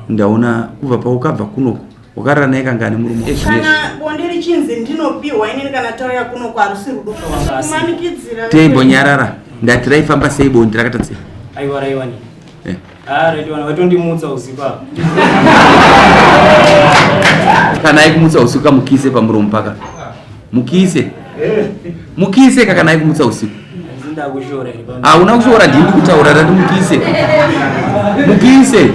Ndaona kubva paukabva kunoko wakarara naye kangani murume kana bonde richinzi ndinopiwa inini kana tauya kunoko harusi rudo kumanikidzira teimbonyarara ndati raifamba sei bonde rakatadza aiwa raiwani eh. ah raiwana vatondimutsa usiku apa kana aikumutsa usiku kamukise pamuromo paka mukise mukise ka kana aikumutsa usiku hauna kushora ndini ndikutaura rati mukise mukise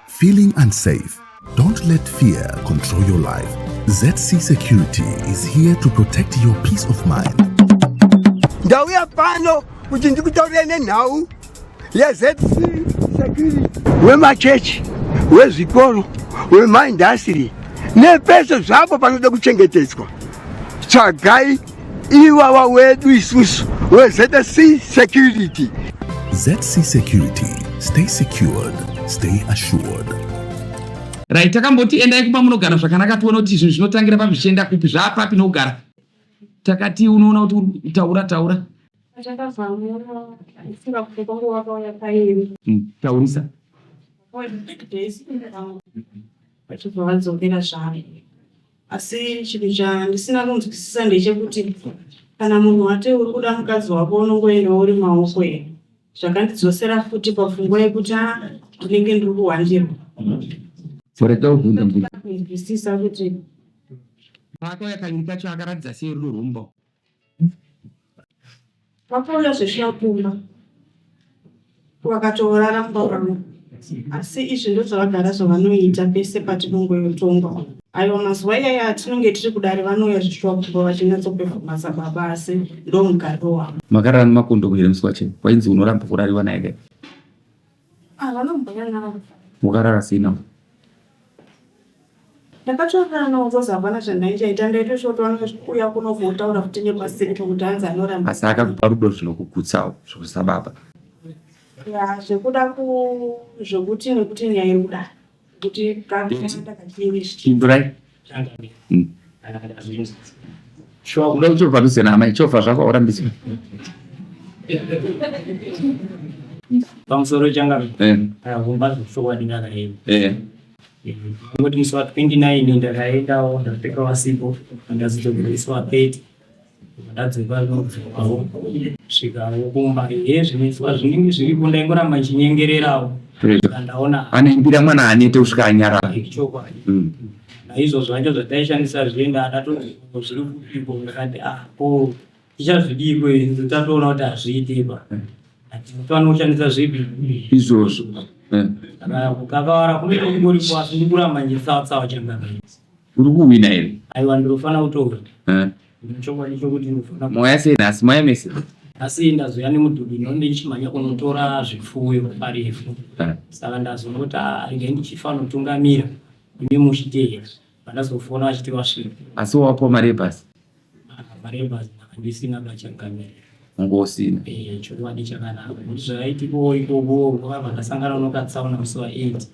Feeling unsafe? Don't let fear control your life. ZC Security is here to protect your peace of mind. Ndauya pano kuti ndikutaurire nenhau yeZC Security wemachechi, wezvikoro, wemaindasitiri nepese zvapo panoda kuchengetedzwa. Tsvagai iwawa wedu isusu weZC Security. ZC Security, stay secured, stay assured. Right, takamboti endai kumba munogara zvakanaka tione kuti zvinhu zvinotangira papi zvichienda kupi zvaapapi nokugara. Takati unoona kuti taura taura. Taurisa. Vachibva vadzokera zvavo. Asi chinhu chandisina kunzwisisa ndechekuti kana munhu wati uri kuda mukadzi wako unongoenda uri maoko here? Zvakandidzosera futi papfungwa yekuti a ndinenge ndiri kuhwandirwa. Kunzwisisa kuti paakauya kaviri kacho akaratidza sei rudo rwomumba Vakauya zveshuwa kumba vakatorara mumba mangu asi izvi ndozvavagara zvavanoita pese patinongotongwa. Aiwa mazuva iyaya atinenge tiri kudare vanouya zveshuwa kumba vachinyatsopefoma sababa asi ndomugariro wavo. Makarara nemakondomu here musi wacho wainzi unoramba kurariwa naye kai? Ah, vanombonyanya. Wakarara sei navo? Ndakatorara navo because hapana zvandaichaita ndaitoshota vanouya kuno kuotaura futi nepasiri pekuti hanzi anoramba. Asi akakupa rudo zvinokugutsawo zvokusababa. Ya zvekuda ku zvekuti nekuti nyaya iri kudai kuti kakanda kachivi. Pindurai. Shuwa kuda kuchobva padhuze naamai chovha zvako haurambidzwe. Pamusoro changamire. Eh. Kumba zvechokwadi ndakaenda. Eh. Ngoti musi wa 29 ndakaendawo ndapfeka wasipo ndazodzokera musi wa 30 ndadzoka ndodzokawo svikawo kumba ehe zvinetswa zvinenge zviripo ndaingoramba ndichinyengererawo ndaona anoimbira mwana anete kusvika anyarara chokwadi naizvozvo zvacho zvataishandisa zviye ndakatoti zviri kupiko ndakati ah ko tichazvidiiko izvi tatoona kuti hazviite pa tinofanira kushandisa zvipi izvozvo eh. kukakavara kunenge kungoripo asi ndikuramba ndichitsatsawa changamire uri kuhwina here aiwa ndinofanira kutohwina eh. chokwadi chokuti ndinofanira moya sei nhasi moya mese asi ndazoya nemudhudhu ino ndichimhanya kunotora zvipfuyo parefu eh. saka ndazongoti ah, regai ndichifanotungamira imi muchiteera Pandazofona vachiti vasvika. Asi wawapiwa mari yebhazi? Ah, mari yebhazi ndisina bachangamire. Wanga usina? Eh, chokwadi chakanaka. Nekuti zvakaitikawo ikoko kwakabva ndasangana nokatsaona musi wa 8.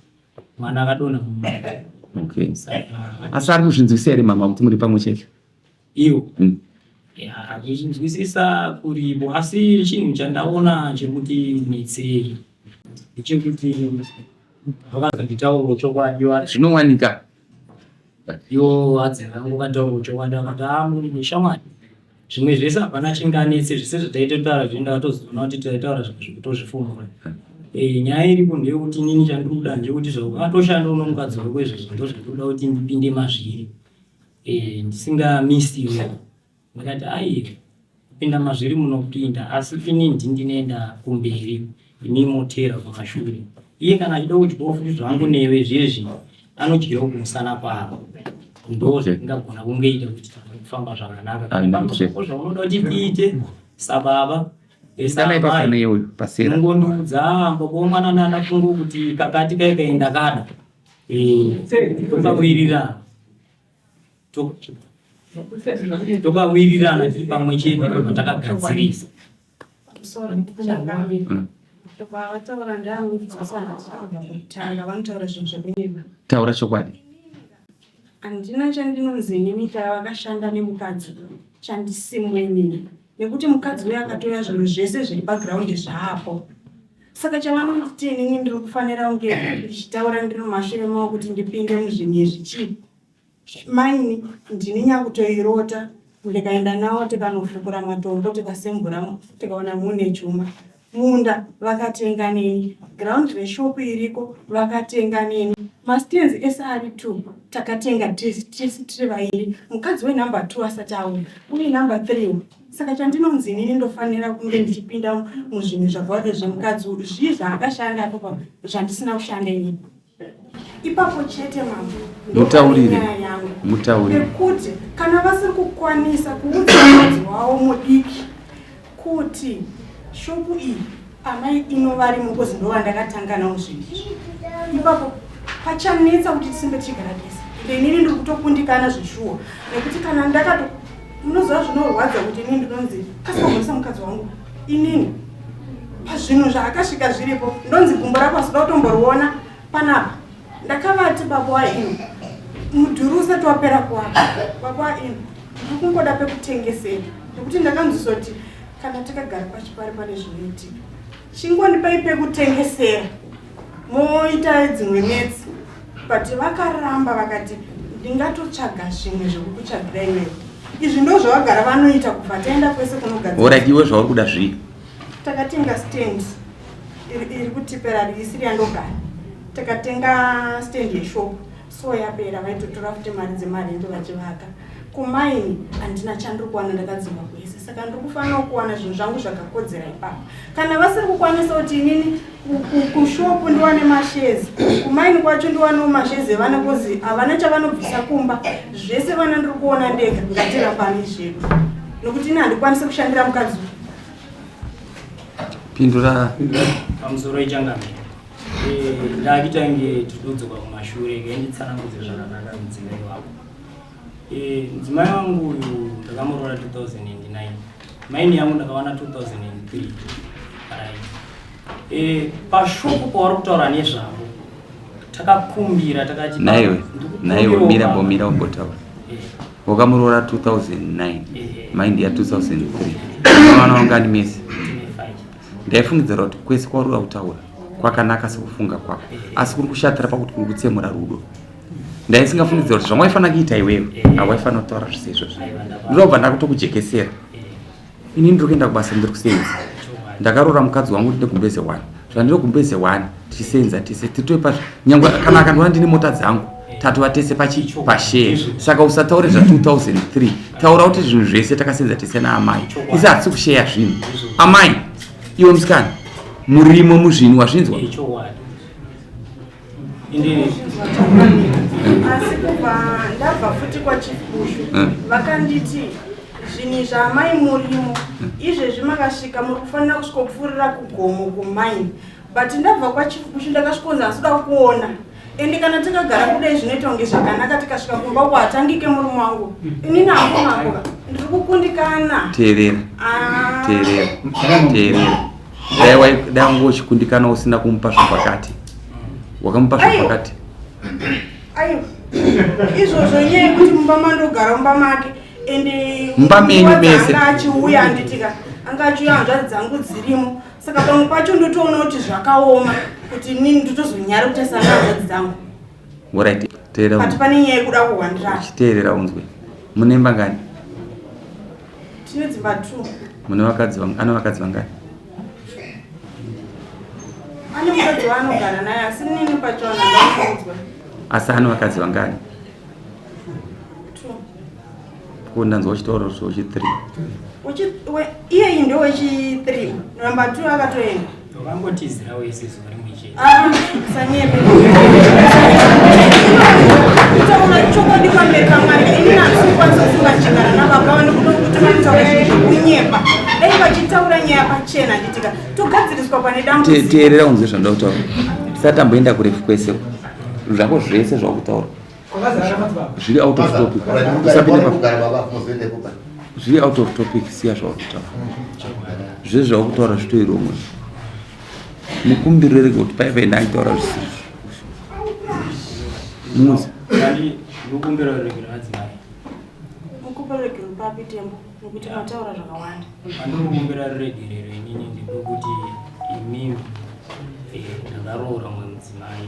Mwana akadonha mumota. Okay. Asi ari kuzvinzwisisa here mama kuti muri pamwe chete? Iwo. Ya, kuzvinzwisisa kuripo asi chinhu chandaona chekuti netsei ndechekuti vakazonditaura chokwadi zvinowanika iwo hadzi vangu vakataura chokwadi vakati a munhu shamwari zvimwe zvese hapana chinganetse zvese zvataitotaura zvino ndakatozoona kuti taitaura zvimwe zvekutozvifumura eh, nyaya iripo ndeyekuti inini chandiri kuda ndechekuti zvakatoshanda uno mukadzi wako izvozvo ndozvandikuda kuti ndipinde mazviri eh, ndisingamisiwe Ndikati aiwa kupinda mazviri munopinda asi ini ndindinoenda kumberi imi moteera kumashure. Iye kana achida kudyawo futi zvangu newe zviye anodyirawo kumusana kwako. Ndo zvingagona kungeita kuti kufamba zvakanaka. Zvaunoda kuti tiite sababa Ungondiudza mbobo mwana nana kungu kuti kakati kai kaenda kada. Eh, tokawirirana. Tokawirirana tiri pamwe chete tobva takagadzirisa. Taura chokwadi. Handina chandinonzi inini vakashanda nemukadzi chandisimo inini. Nekuti mukadzi uyo akatora zvinhu zvese zviri pagiraundi zvaapo. Saka chavanonditi inini ndiri kufanira kunge ndichitaura ndiri mumashure mavo kuti ndipinde muzvinhu izvi chii? Maini ndini nyakutoirota ndikaenda nawo tikanofukura matombo tikasembura tikaona mune chuma. Munda vakatenga neni, ground reshop iriko vakatenga neni, mastands ese ari two takatenga tese tiri vairi, mukadzi wenumber two asati auya uye number three uyu. Saka chandinonzi inini ndofanira kunge ndichipinda muzvinhu zvakawanda zvemukadzi uyu, zvii zvaakashanda apo zvandisina kushanda inini? Ipapo chete mambo mutaurire mutaurire nekuti kana vasiri kukwanisa kuudza mukadzi wavo mudiki kuti shopu iyi amai ino varimo kozi ndovandakatanga nawo zvinhu izvi ipapo pachanetsa kuti tisimbe tichigara tese ende inini ndiri kutokundikana zveshuwa nekuti kana ndakato munoziva zvinorwadza kuti inini ndinonzi kasikagonesa mukadzi wangu inini pazvinhu zvaakasvika zviripo ndonzi gumbo rako asida kutomboriona panapa ndakavati baba waino mudhuri usati wapera kuwaka baba waino ndiri kungoda pekutengesera nekuti ndakanzwisa kuti kana takagara pachipari pane zvinoitika chingondipai pekutengesera moita dzimwe metsi but vakaramba vakati ndingatotsvaga zvimwe zvekukutsvagira iwewe izvi ndo zvavagara vanoita kubva taenda kwese kunogadzira Alright, iwe zvauri kuda zvii? Takatenga stand iri kutipera isiri yandogara takatenga stand yeshop so yapera vaitotora futi mari dzemarendo vachivaka kumaini handina chandiri kuwana ndakadzingwa kwese saka ndiri kufanira kuwana zvinhu zvangu zvakakodzera ipapo kana vasiri kukwanisa kuti inini kushopu ndiwane mashezi kumaini kwacho ndiwanewo mashezi evana kozi havana chavanobvisa kumba zvese vana ndiri kuona ndega ngatirambani zvedu nokuti ini handikwanisi kushandira mukadzi pindura pamusoro ichangamire eh, ndakitange todzoka kumashure kainditsanangudze zvakanaka mudzimai wako eh, mudzimai wangu uyu ndakamuroora 2009 maini yangu ndakawana 2003 right eh, pashopu pauri kutaura nezvavo takakumbira takati naiwe naiwe mira mbomira umbotaura wakamuroora 2009 mind ya 2003 vana vangani mese ndaifungidzira kuti kwese kwauri kuda kutaura kwakanaka sekufunga kwako asi kuri kushatira pakuti kuri kutsemura rudo ndaisingafungidzira kuti zvamwaifanira kuita iwewe hawaifanira kutaura zvise izvozvo ndinobva ndakutokujekesera Ini ndiri kuenda kubasa ndiri kusenza. Ndakaroora mukadzi wangu ndine gumbeze one. Zvandiri gumbeze one tichisenza tese titoipa nyangwe kana akandiona ndine mota dzangu tatova tese pachi pashare. Saka usataure zva 2003. Taura kuti zvinhu zvese takasenza tese naamai. Isi hatisi kusheya zvinhu. Amai iwe musikana murimo muzvinhu wazvinzwa? Asi kubva ndabva futi kwachief Bushu eh. vakanditi zvinhu izvi amai murimo eh. izvezvi makasvika muri kufanira kusvikopfuurira kugomo kumaini but ndabva kwachief Bushu ndakasvikonzi asida kuona ende kana takagara kudai zvinoita kunge zvakanaka tikasvika kumba uko hatangike murume wangu inini hangu mambo ndiri kukundikana teerera ah. teerera teerera dai wanga uchikundikana usina kumupa zvapakati wakamupa zvapakati aiwa izvozvo nyaya yekuti mumba mandogara mumba make ende mumba menyu mese anga achiuya anditika anga achiuya hanzvadzi dzangu dzirimo saka pamwe pacho ndotoona kuti zvakaoma kuti inini ndotozonyara kuti asana hanzvadzi dzangu Alright, teerera. But pane nyaya yekuda kuhwandirana. Chiteerera unzwe. Mune imba ngani? Tine dzimba 2. Mune vakadzi vang ana vakadzi vangani? Ane mukadzi waanogara naye asi nini pacho anogara. Asi ane vakadzi vangani? Ko ndanzwa uchitaura kuti wechi 3. Iyeyi ndo wechi 3. Number 2 akatoenda. Wakangotizira wese zuva rimwe chete. Ah, sanyepe. Kutaura chokwadi pamberi paMwari ini handisi kukwanisa kufunga ndichigara nababa vanhu kuti vanotaura zvinhu zvekunyepa. Dai vachitaura nyaya pachena handitika togadziriswa pane dambudziko. Teerera unzwe zvandoda kutaura. Tisati tamboenda kurefu kwese. Zvako zvese zvakutaura. Zviri out of topic. Usapinde pa. Zviri out of topic siya zvauri kutaura. Zvese zvauri kutaura zvitori wrong. Mukumbirire rege kuti paive ndaitaura zvisiri. Muzi. Mukumbira regero madzimai. Mukumbira regero papi tembo. Nokuti ataura zvakawanda. Pandinokumbira ruregerero inini ndepekuti imimi eh, ndakaroora mumwe mudzimai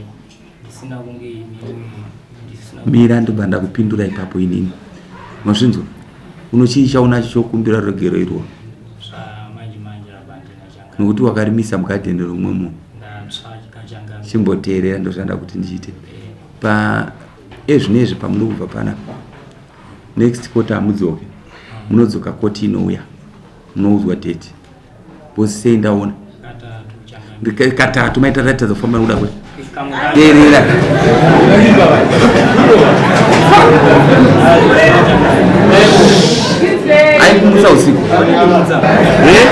ndisina kunge imimi ndisina Mira, ndobva ndakupindura ipapo inini. Mazvinzwa? Unochii chaunacho chokumbira ruregero irwo? Zvamanje manje apa handina changa. Nokuti wakarimisa mugadheni romumwe munhu. Ndatsva kachanga. Chimboteerera, ndozvanda kuti ndiite. Pa ezvinezvi pamuri kubva panapa, next quarter hamudzoke, munodzoka koti inouya munoudzwa date, because sei ndaona Katatu, changa. Katatu maita ratadza kufamba nekuda kwe Kamwe. Teerera, aikumutsa usiku. Eh?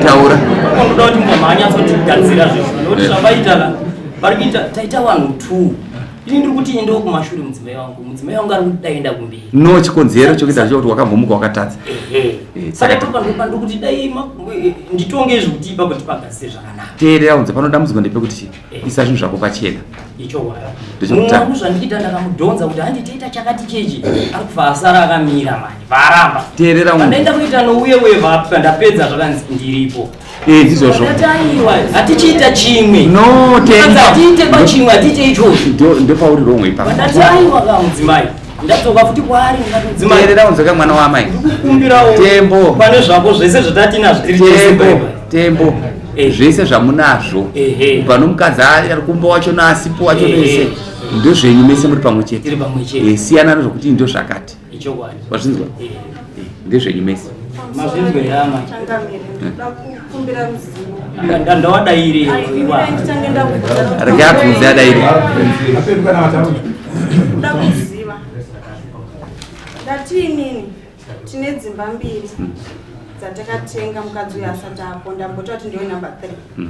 Taura. Unoda kuti mumwe maanyatsotigadzira zvezvo, nokuti zvavaita ka, vari kuita taita vanhu two. Ini ndiri kuti endewo kumashure mudzimai wangu, mudzimai wangu ari kuti daenda kumberi. No, chikonzero chokuita zvacho kuti wakambomuka wakatadza. Ehe. Saka saka topandiri kuti dai nditonge zvekuti ipapo tipagadzise zvakanaka. Teerera unze, pano dambudziko ndepekuti chi isa zvinhu zvako pachena. Ichokwadi. Ndechekutanga. Mumwe wangu zvandikuita, ndakamudhonza kuti handi toita chakati chechi, ari kubva asara akamira manje, varamba. Teerera unze. Pandaenda kuita nouye uye vapwa, ndapedza zvakanzi ndiripo. Eh, ndizvozvo. Ndati aiwa, hatichiita chimwe. No, Hanzi hatiite pachimwe, hatiite ichocho. Ndopauri wrong ipapo. Ndati aiwa ka mudzimai, ndadzoka futi kwaari, ndikati mudzimai, Teerera unze ka, mwana waamai. kumbirawo Tembo. pane zvako zvese zvatatinazvo tiri tese. Tembo. Baibai. Tembo. Zvese zvamunazvo kubva nomukadzi ari kumba wacho naasipo wacho, nese ndozvenyu mese muri pamwe chete. Tiri pamwe chete. Siyana nezvokuti ndozvakati. Ichokwadi. Wazvinzwa? Ndezvenyu mese. Mazvinzwa here, amai? Changamire, ndoda kukumbira ruzivo. Ndawadaire. Ai, mirai nditange ndakubvunza. Rega abvunze adaire. Kuda kuziva, ndati inini tine dzimba mbiri dzatakatenga mukadzi uyo asati apo. Ndambota kuti ndiwe number 3.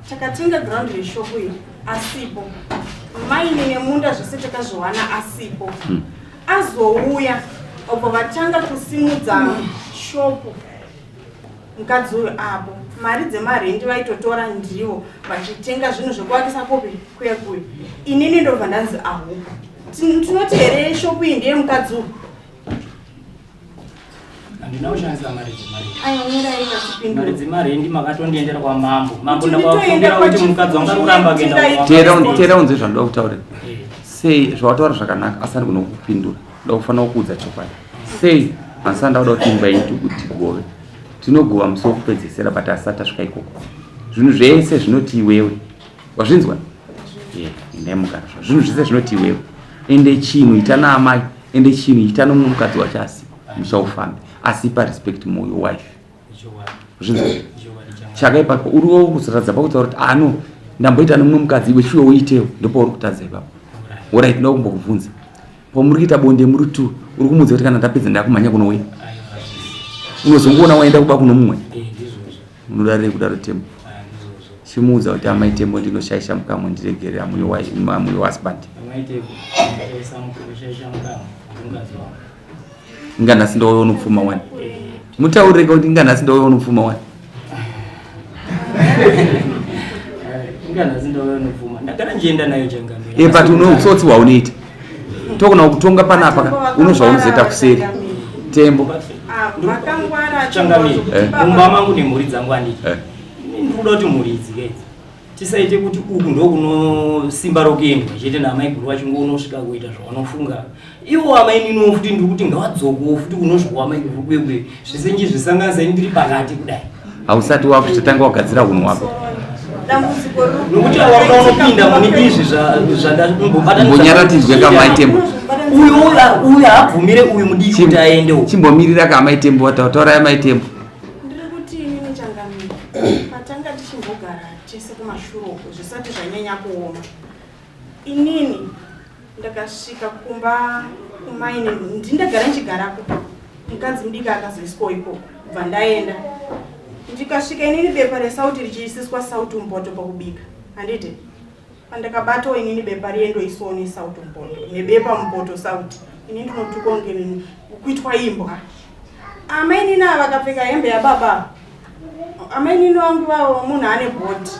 Takatenga ground reshopu iyi asipo, maini nemunda zvese takazviwana asipo. Azouya, obva vatanga kusimudza shopu mukadzi uyu apo. Mari dzemarendi vaitotora, ndivo vachitenga zvinhu zvekuvakisa kupi kuya kuya. Inini ndobva ndanzi ahupo. Tinoti here shopu iyi ndiye mukadzi uyu? Handina kushandisa mari dzemarendi. Aiwa, mirai. Mari Katipindura. dzemarendi makatondiendera kwamambo. Mambo Kuti ndakakumbira nditoenda kuti mukadzi wangu ari kuramba kuenda kwachifu. kwamambo. Teerera unze zvandoda kutaurira. Sei zvawataura zvakanaka, asi andigona kukupindura, ndoda kufanira kukuudza chokwadi. Sei handisati ndakuda kuti imba iyi tigove? Tinogova musi wokupedzesera, but asati tasvika ikoko, zvinhu zvese zvinoti iwewe. Wazvinzwa? Yeah, endai mugara. Zvinhu zvese zvinoti iwewe, ende chinhu ita naamai, ende chinhu ita nomumwe mukadzi wacho asi muchaufambi, asi ipa respect more your wife. Zvinzwa? Chakaipa uriwo kuzoratidza pakutaura kuti ano ndamboita nomumwe mukadzi, iwe chiwe uitewo, ndopauri kutadza ipapo. Alright, ndoda kumbokubvunza, pamuri kuita bonde muri two, uri kumuudza kuti kana ndapedza ndakumhanya kunouya, unozongoona waenda kuba kuno mumwe? Unodarire kudaro, Tembo? Chimuudza kuti amai Tembo, ndinoshaisha mukamwe, ndiregerera, amuyo husband. Amai Tembo, ndinoshaisha mukamwe, mukadzi wangu. Inga nhasi ndouya unopfuma wani. Mutaurire kuti inga nhasi ndouya unopfuma wani. Inga nhasi ndauya unopfuma, ndagara ndichienda nayo, changamira. E, but une utsotsi hwaunoita, togona kutonga panapa ka, uno zvaunozoita kuseri, Tembo. Vakangwara. Changamira, mumba mangu nemhuri dzangu, handiti? Eh. Ndikuda kuti mhuri idzi kaidzi tisaite kuti uku ndokuno simba rokuendwa chete naamaiguru vachingonosvika kuita zvavanofunga ivo. Amaininiwo futi ndiri kuti ngavadzokewo futi kunosvikwa amaiguru kwekwe, zvese nchizvisanganisa, ini ndiri pakati kudai. Hausati wakuchitanga wagadzira unhu hwako. Dambudziko riri Nokuti ava unopinda mune izvi zvandambobatanidza. Mbonyaratidzwe kamai Tembo. Uyu uyu haabvumire uyu mudiki kuti aendewo. Chimbomirira kamai Tembo, taurai, amai Tembo. Ndiri kuti inini, changamira, patanga tichimbogara tese kumashure uko zvisati zvanyanya kuoma, inini ndakasvika kumba kumaini, ndindagara ndichigarako, mukadzi mudiki akazoiswawo ikoko, bva ndaenda, ndikasvika inini bepa resauti richiisiswa sauti mupoto pakubika, handiti? Pandakabatawo inini bepa riendoiswawo nesauti mupoto, nebepa mupoto sauti, ini ndinotukwa kunge kuitwa imbwa. Amainini ava vakapfeka hembe yababa. Amainini vangu vavo munhu ane bhodhi,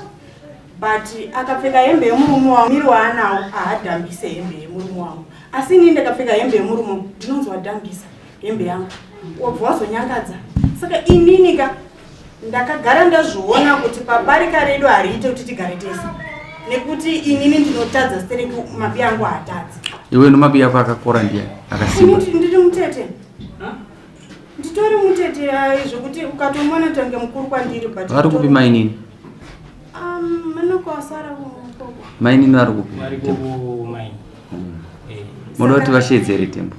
but akapfeka hembe yemurume wangu, miri waanawo haadhambise hembe yemurume wangu, asi inini ndakapfeka hembe yemurume wangu ndinonzi wadhambisa. hembe yangu wabva wazonyangadza saka inini ka ndakagara ndazviona kuti pabarika redu hariite kuti tigare tese nekuti inini ndinotadza stereki mabi angu haatadzi iwe nomabi ako akakora ndiye akasimba ndiri mutete nditori mutete zvekuti ukatomuona tange mukuru kwandiri but vari kupi mainini um, manoko asara mainini vari kupi vari kumaini eh. Moda kuti vasheedzere tembo.